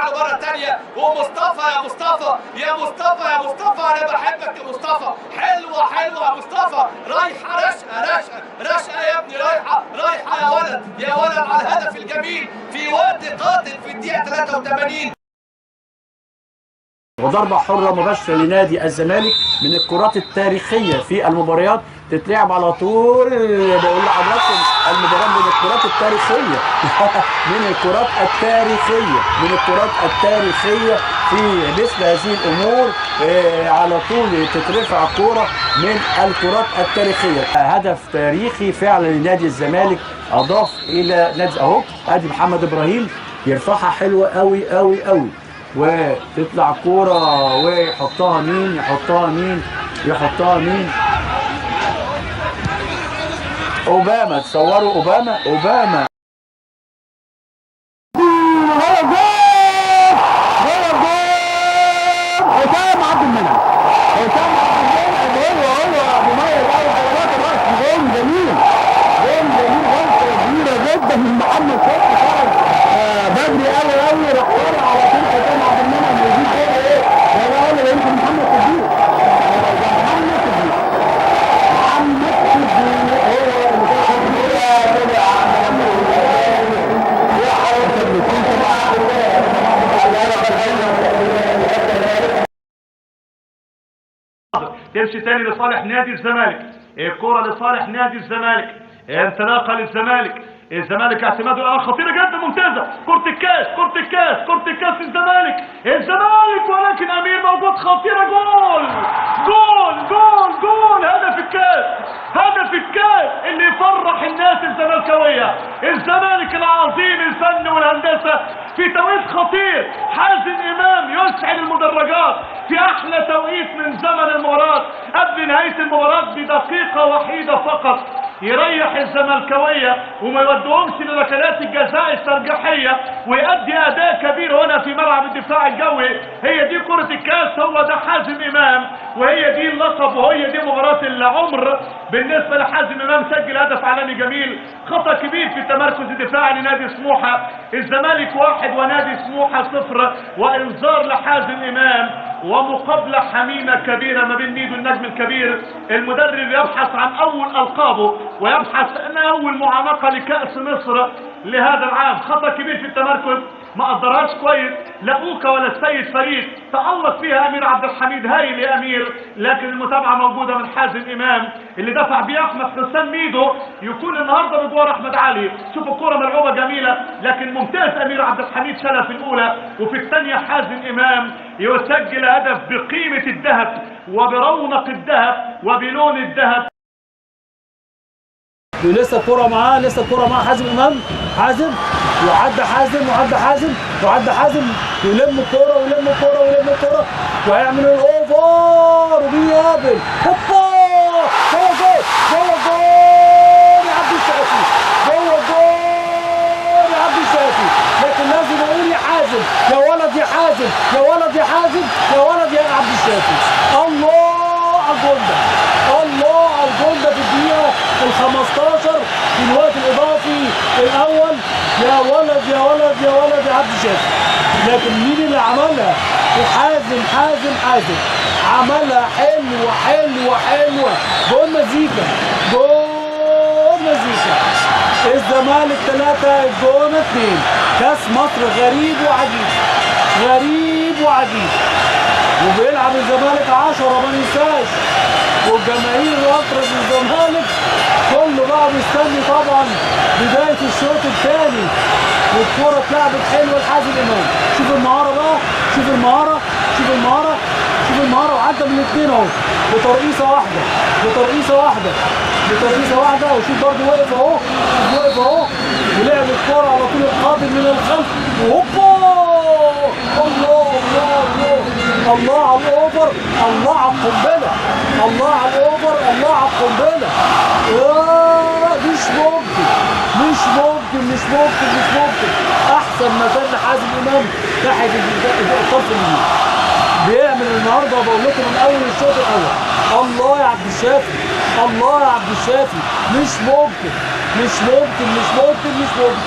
له مرة ثانية. ومصطفى يا مصطفى يا مصطفى يا مصطفى، انا بحبك يا مصطفى، حلوة حلوة يا مصطفى، رايحة رشقه رشقه رشقه يا ابني، رايحة رايحة يا ولد يا ولد على الهدف الجميل في وقت قاتل في الدقيقة 83. وضربة حرة مباشرة لنادي الزمالك من الكرات التاريخية في المباريات تتلعب على طول. بقول لحضراتكم المباراة من الكرات التاريخية من الكرات التاريخية من الكرات التاريخية في مثل هذه الأمور، على طول تترفع كورة من الكرات التاريخية. هدف تاريخي فعلا لنادي الزمالك، أضاف إلى نادي أهو. أدي محمد إبراهيم يرفعها حلوة قوي قوي قوي، وتطلع كورة ويحطها مين؟ يحطها مين؟ يحطها مين؟ أوباما. تصوروا أوباما، أوباما. هو جول، هو جول، حسام عبد المنعم، حسام عبد المنعم هو مميز قوي. ضربات الراس، جول جميل، جول جميل، غلطه كبيرة جدا من محمد صبحي، خرج بدري قوي قوي، راح طالع على طول حسام عبد المنعم ويجيب جول. ايه ده بقى؟ ده يمكن محمد صديق، ده محمد صديق، محمد صديق هو اللي تمشي تاني لصالح نادي الزمالك، الكرة لصالح نادي الزمالك، انطلاقة للزمالك، الزمالك اعتماده الان خطيرة جدا ممتازة، كرة الكاس كرة الكاس كرة الكاس للزمالك، الزمالك ولكن امير موجود، خطيرة، جول جول جول جول، هدف الكاس، هدف الكاس اللي يفرح الناس الزملكاوية، الزمالك العظيم الفن والهندسة في توقيت خطير، حازم امام يسعد المدرجات في احلى توقيت من زمن المباراة قبل نهاية المباراة بدقيقة وحيدة فقط، يريح الزملكاوية وما يودهمش لركلات الجزاء الترجيحية، ويؤدي اداء كبير هنا في ملعب الدفاع الجوي. هي دي كرة الكاس، هو ده حازم امام، وهي دي اللقب، وهي دي مباراة العمر بالنسبة لحازم امام. سجل هدف عالمي جميل، خطأ كبير في التمركز الدفاعي لنادي سموحة، الزمالك 1 ونادي سموحة 0، وانذار لحازم امام، ومقابلة حميمة كبيرة ما بين ميدو النجم الكبير، المدرب يبحث عن أول ألقابه ويبحث عن أول معانقة لكأس مصر لهذا العام. خطأ كبير في التمركز، ما قدرهاش كويس لا أوكا ولا السيد فريد، تألق فيها أمير عبد الحميد، هايل يا أمير، لكن المتابعة موجودة من حازم إمام اللي دفع بيه أحمد حسام ميدو يكون النهارده بجوار أحمد علي. شوفوا الكرة ملعوبة جميلة، لكن ممتاز أمير عبد الحميد شالها في الأولى، وفي الثانية حازم إمام يسجل هدف بقيمة الذهب وبرونق الذهب وبلون الذهب. لسه الكرة معاه، لسه الكرة معاه حازم إمام، حازم وعدى حازم وعدى حازم وعدى حازم، يلم الكرة ويلم الكرة ويلم الكرة وهيعمل الأوفر وبيقابل، هوبا جوه جول، جوه جول يا عبد الشافي، جوه جول يا عبد الشافي. لكن لازم اقول يا حازم، يا ولد يا حازم، يا ولد يا حازم، يا ولد يا عبد الشافي، الله على الجول ده، الله على الجول ده في الدقيقة ال 15 في الوقت الإضافي الأول. يا ولد يا ولد يا ولد يا عبد الشافي. لكن مين اللي عملها؟ وحازم، حازم، حازم عملها حلوة حلوة حلوة، جول مزيكا، جول مزيكا. الزمالك 3 الجون 2. كاس مصر غريب وعجيب، غريب وعجيب، وبيلعب الزمالك 10 ما ننساش، والجماهير الالتراس الزمالك كله بقى مستني طبعا بداية الشوط الثاني. والكوره اتلعبت حلوة لحازم امام، شوف المهارة بقى، شوف المهارة، شوف المهارة، شوف المهارة، وعدى من الاثنين اهو بترقيصه واحدة، بترقيصه واحدة، بترقيصه واحدة. وشوف برده واقف اهو، واقف اهو، ولعب الكورة على طول القادم من الخلف، وهوبا الله الله الله الله على الاوفر، الله على القنبلة، الله على الاوفر، الله على القنبلة. مش ممكن، مش ممكن، مش ممكن، مش ممكن. احسن مكان لحازم امام ناحية الطرف اليمين بيعمل النهارده، بقول لكم من اول الشوط الاول. الله يا عبد الشافي، الله يا عبد الشافي، مش ممكن، مش ممكن، مش ممكن، مش ممكن.